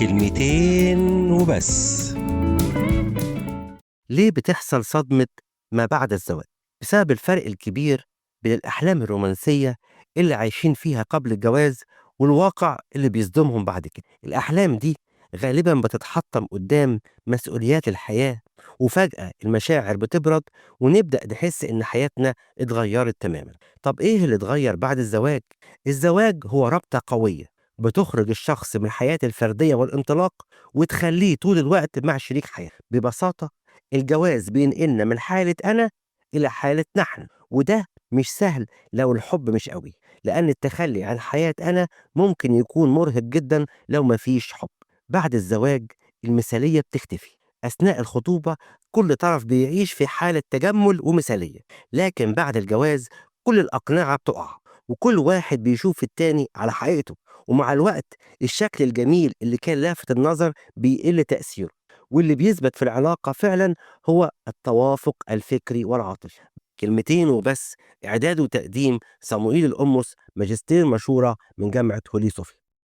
كلمتين وبس. ليه بتحصل صدمة ما بعد الزواج؟ بسبب الفرق الكبير بين الأحلام الرومانسية اللي عايشين فيها قبل الجواز والواقع اللي بيصدمهم بعد كده. الأحلام دي غالبا بتتحطم قدام مسؤوليات الحياة، وفجأة المشاعر بتبرد ونبدأ نحس إن حياتنا اتغيرت تماما. طب إيه اللي اتغير بعد الزواج؟ الزواج هو رابطة قوية بتخرج الشخص من الحياة الفردية والانطلاق وتخليه طول الوقت مع شريك حياته. ببساطة الجواز بينقلنا من حالة أنا إلى حالة نحن، وده مش سهل لو الحب مش قوي، لأن التخلي عن حياة أنا ممكن يكون مرهق جدا لو مفيش حب. بعد الزواج المثالية بتختفي. أثناء الخطوبة كل طرف بيعيش في حالة تجمل ومثالية، لكن بعد الجواز كل الأقنعة بتقع وكل واحد بيشوف التاني على حقيقته، ومع الوقت الشكل الجميل اللي كان لافت النظر بيقل تأثيره، واللي بيثبت في العلاقة فعلا هو التوافق الفكري والعاطفي. كلمتين وبس. إعداد وتقديم صموئيل القمص، ماجستير مشورة من جامعة هولي صوفيا.